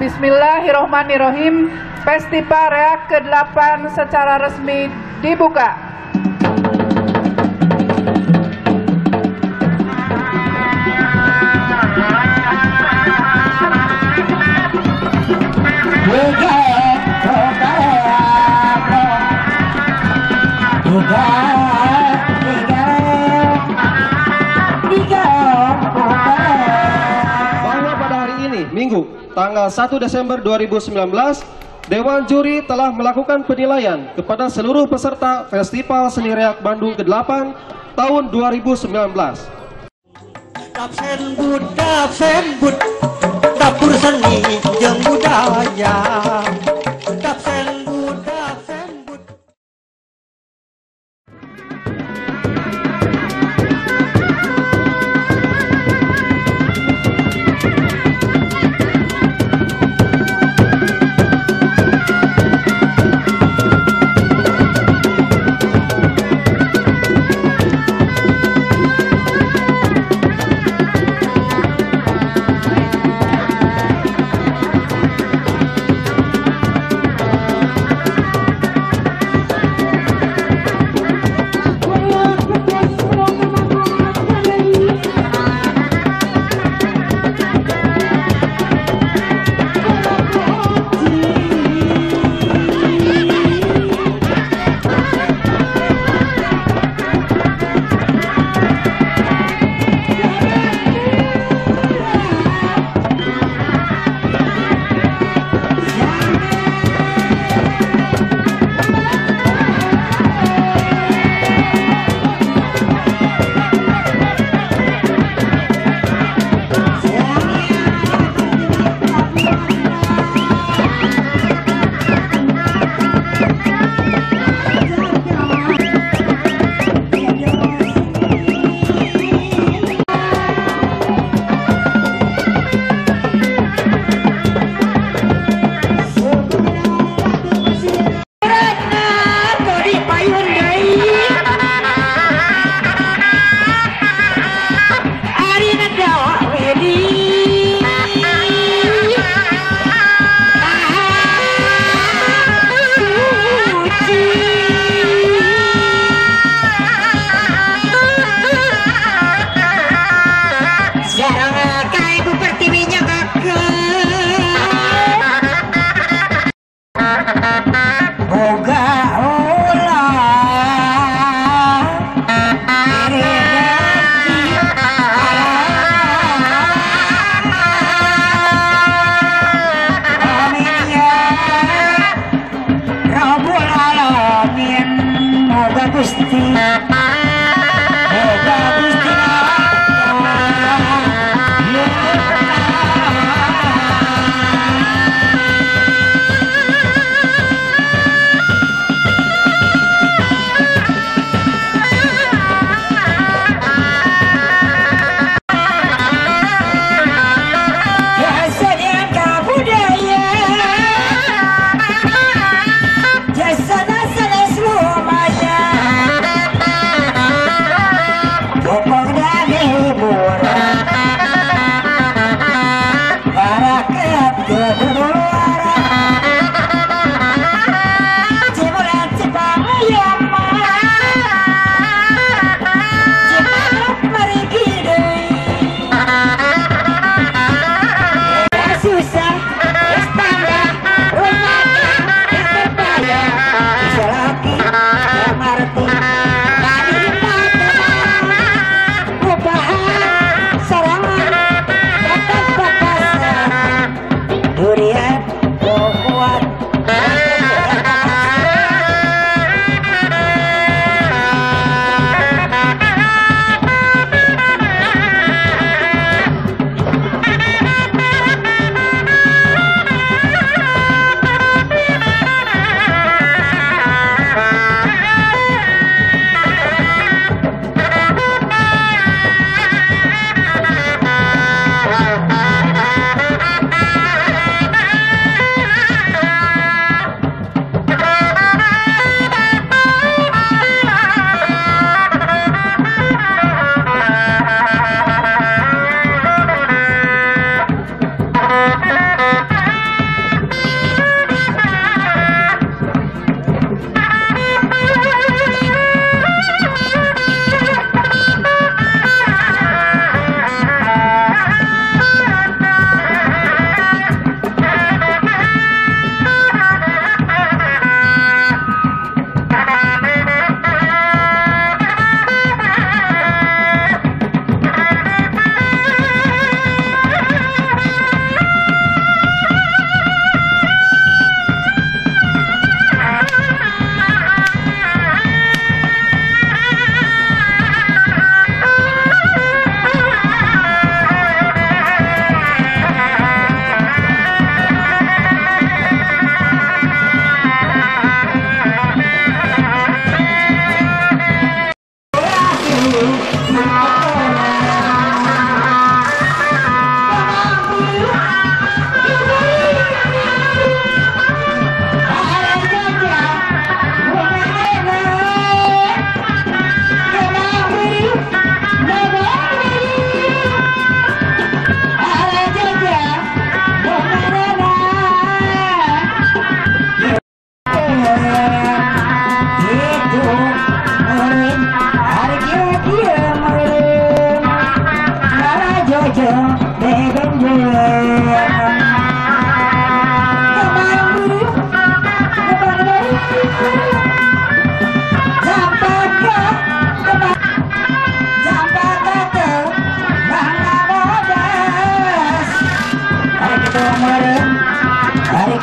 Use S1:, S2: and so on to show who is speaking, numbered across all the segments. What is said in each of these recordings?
S1: Bismillahirrohmanirrohim, Festival Reak ke-8 secara resmi dibuka.
S2: Bahwa pada hari ini, Minggu, tanggal 1 Desember 2019, Dewan Juri telah melakukan penilaian kepada seluruh peserta Festival Seni Reak Bandung ke-8 tahun 2019.
S3: Dapsen dapur seni jeung budaya. Dapsen bud.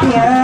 S3: Yeah.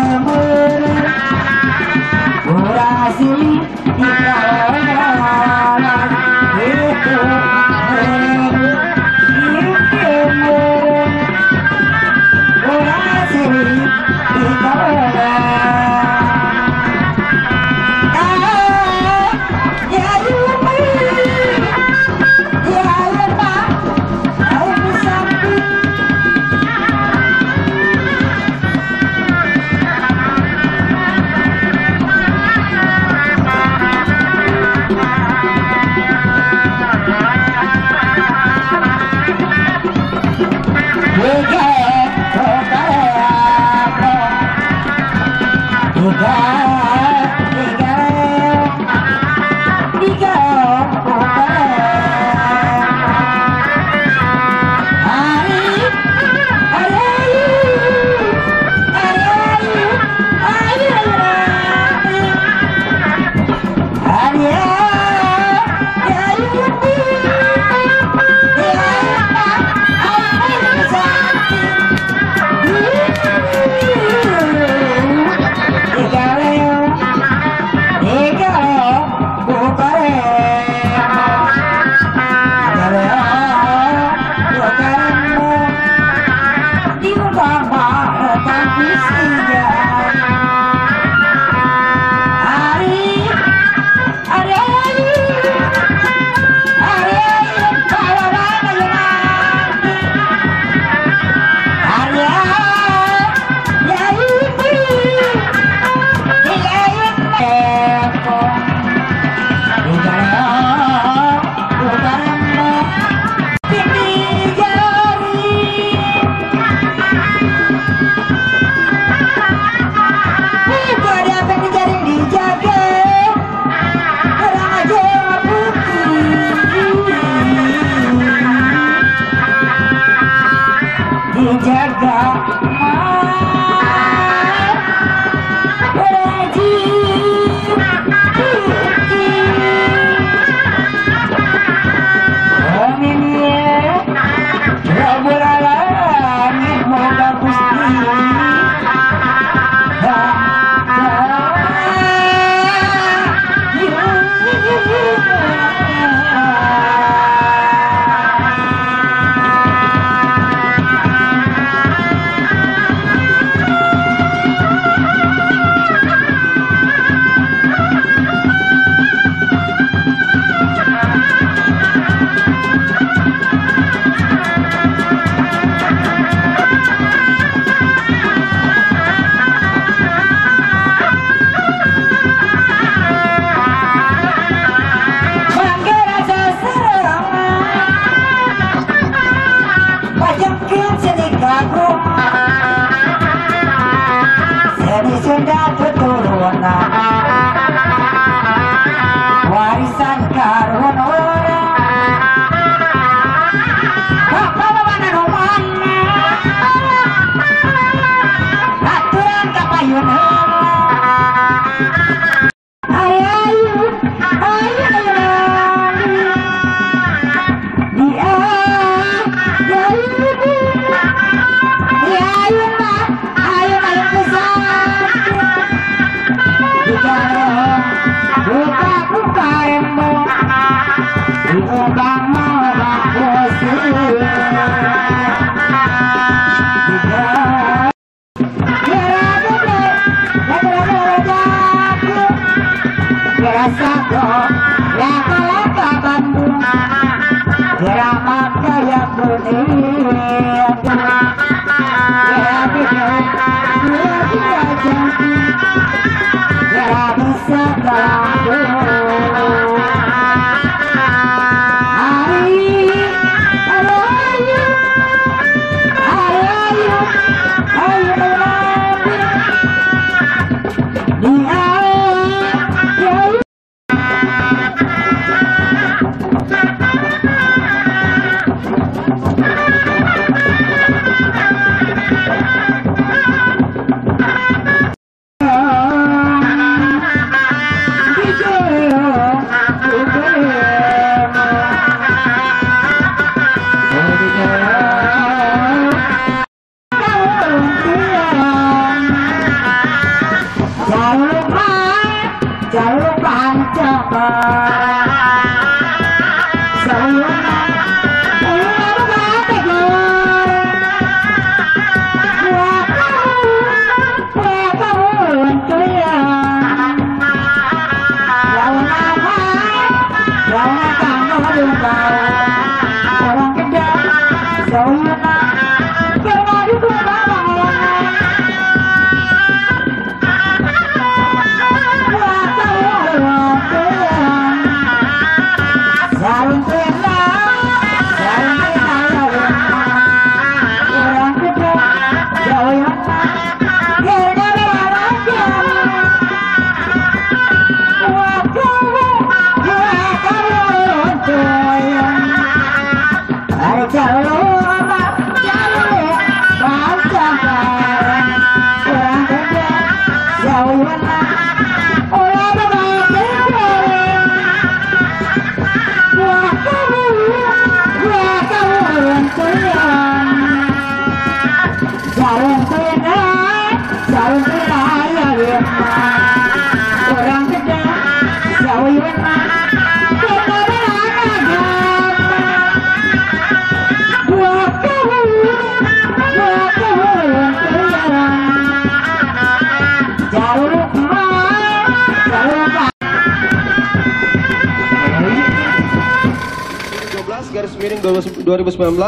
S2: Garis miring 2019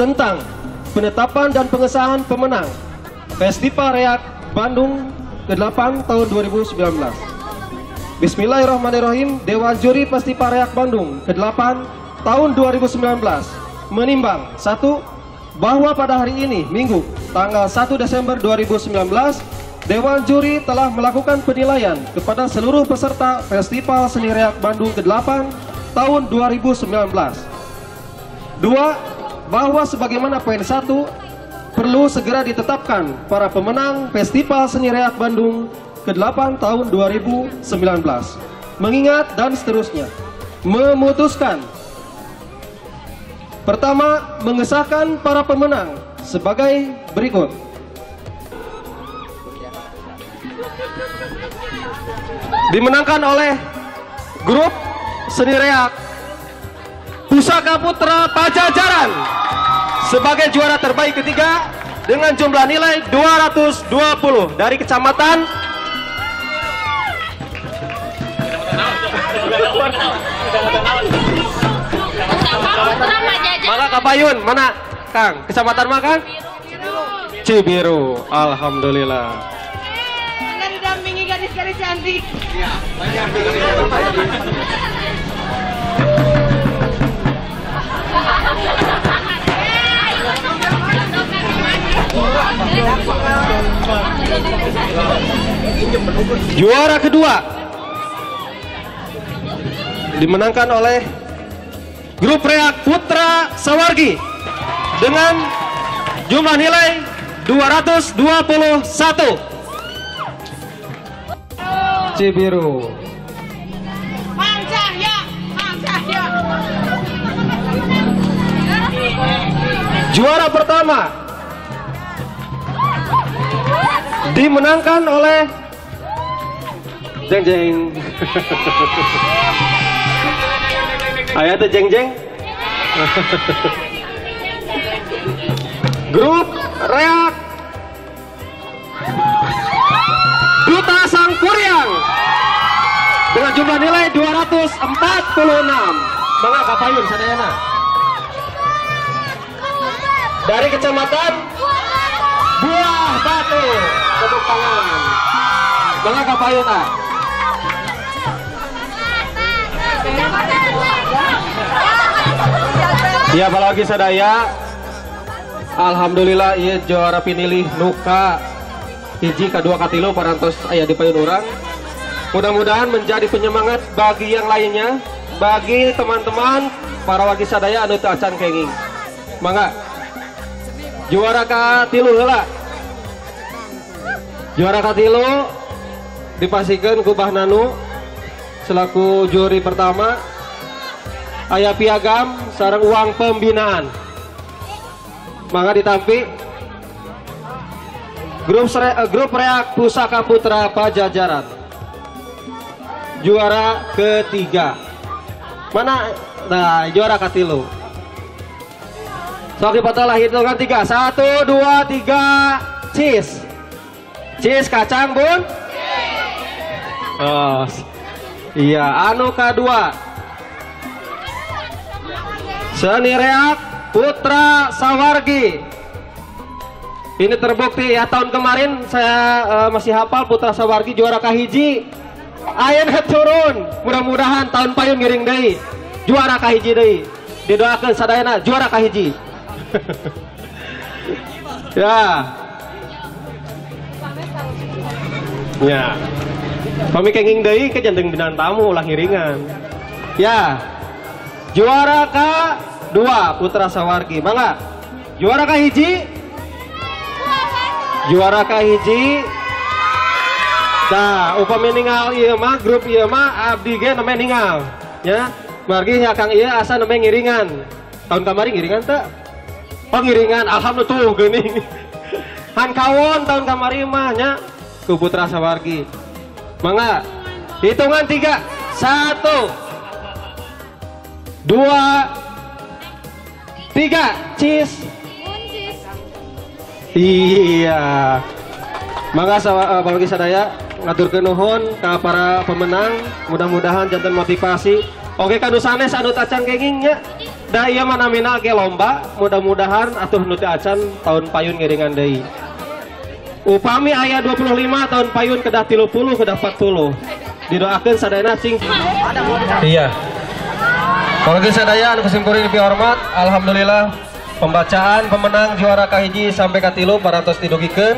S2: tentang penetapan dan pengesahan pemenang Festival Reak Bandung ke-8 tahun 2019. Bismillahirrahmanirrahim. Dewan Juri Festival Reak Bandung ke-8 tahun 2019 menimbang 1. Bahwa pada hari ini, Minggu, tanggal 1 Desember 2019, Dewan Juri telah melakukan penilaian kepada seluruh peserta Festival Seni Reak Bandung ke-8 tahun 2019. 2. Bahwa sebagaimana poin 1, perlu segera ditetapkan para pemenang Festival Seni Reak Bandung ke-8 tahun 2019. Mengingat dan seterusnya. Memutuskan. Pertama, mengesahkan para pemenang sebagai berikut. Dimenangkan oleh grup Seni Reak Pusaka Putra Pajajaran sebagai juara terbaik ketiga dengan jumlah nilai 220 dari Kecamatan Mana Kapayun? Mana Kang? Kecamatan mana Kang? Cibiru. Alhamdulillah.
S4: Anda didampingi gadis-gadis cantik.
S2: Iya, banyak. Juara kedua dimenangkan oleh grup Reak Putra Sawargi dengan jumlah nilai 221. Cibiru.
S4: Mang Cahya, Mang Cahya.
S2: Juara pertama dimenangkan oleh jeng jeng. Ayah tuh jeng jeng. Grup Reak Duta Sangkuriang dengan jumlah nilai 246. Bangga Kapayun sadayana. Dari Kecamatan Buah Batu. Tepuk tangan. Bangga Kapayun ah. Ya apalagi sadaya, alhamdulillah iya juara pinilih nuka hiji kadua katilu parantos aya di payun urang. Mudah-mudahan menjadi penyemangat bagi yang lainnya, bagi teman-teman para wargi sadaya anu teu acan kenging. Mangga juara katilu heula. Juara katilu dipasikeun ku Bah Nanu selaku juri pertama. Aya piagam sareng uang pembinaan. Mangga ditampi. Grup Reak Pusaka Putra Pajajaran. juara ketiga. Mana? Nah, juara katilu. Sok dipotong hitungan 3. 1, 2, 3. Cheese. Cheese kacang bun. Oh, iya, anu kedua. Seni Reak Putra Sawargi. Ini terbukti ya, tahun kemarin saya masih hafal Putra Sawargi juara kahiji. Ayeuna turun, mudah-mudahan tahun payun ngiring deui. Juara kahiji deui. Didoakeun sadayana juara kahiji. Ya. Ya. Pami kenging deui ke janten bintang tamu ulah ngiringan. Ya. Juara ke-2 Putra Sawargi. Mangga. Juara kahiji. Juara kahiji. Nah, upami ningal ieu mah grup ieu mah abdi ge nembe ningal ya. Margi ya Kang ieu asa nembe ngiringan. Tahun kamari ngiringan teu? Oh ngiringan, alhamdulillah tuh geuning. Han kawon tahun kamari mah nya ku Putra Sawargi. Mangga. Hitungan 3. 1 2 3. Cheese. Iya. Mangga bagi sadaya ngaturkeun nuhun ka para pemenang, mudah-mudahan janten motivasi. Oke ka nu sanes anu tacan kenging nya. Da ieu mah namina ge lomba, mudah-mudahan atuh nu teu acan tahun payun ngiringan deui. Upami aya 25 tahun payun kedah 30 kedah 40. Didoakeun sadayana cing. Iya. Wargi sadaya anu kusimkuring dipihormat, alhamdulillah pembacaan pemenang juara kahiji sampai katilu parantos didugikeun.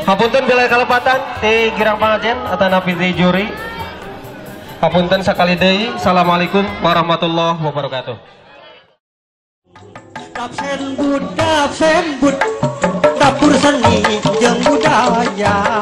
S2: Hapunten bila kalepatan ti Girang Pangajen atanapi ti juri. Hapunten sakali deui. Assalamualaikum warahmatullahi wabarakatuh.
S3: Dapsen budak sembut dapur seni jeung budaya.